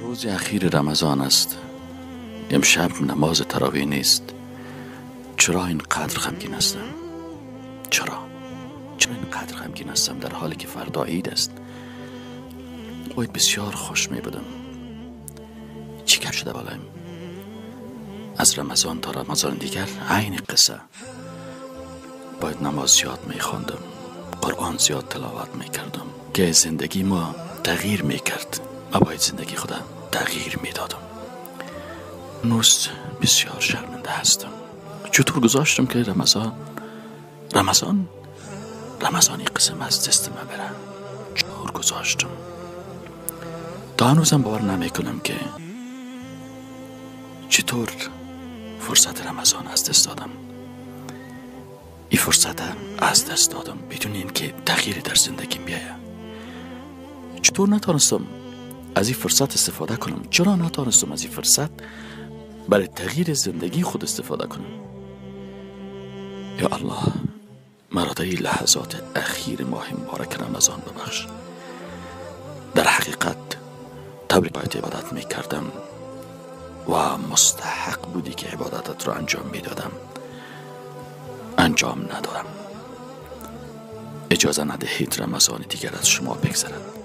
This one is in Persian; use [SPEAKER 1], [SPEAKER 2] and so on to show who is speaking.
[SPEAKER 1] روز اخیر رمضان است. امشب نماز تراویح نیست. چرا اینقدر غمگین هستم؟ چرا اینقدر غمگین هستم در حالی که فردا عید است؟ باید بسیار خوش می بودم. چی کم شده بالایم؟ از رمضان تا رمضان دیگر عین قصه. باید نماز زیاد می خواندم، قرآن زیاد تلاوت می کردم که زندگی ما تغییر می کرد. ما باید زندگی خودم تغییر می دادم. هنوز بسیار شرمنده هستم. چطور گذاشتم که رمضان این قسم از دست من بره؟ چطور گذاشتم؟ تا هنوزم باور نمی کنم که چطور فرصت رمضان از دست دادم. این فرصت از دست دادم بدون اینکه تغییری در زندگیم بیاید. چطور نتانستم از این فرصت استفاده کنم؟ چرا نتانستم از این فرصت برای تغییر زندگی خود استفاده کنم؟ یا الله، مرا در این لحظات اخیر ماه مبارک رمضان ببخش. در حقیقت طوری باید عبادت می کردم و مستحق بودی که عبادتت را انجام می دادم، انجام ندادم. اجازه ندهید رمضان دیگر از شما بگذرد.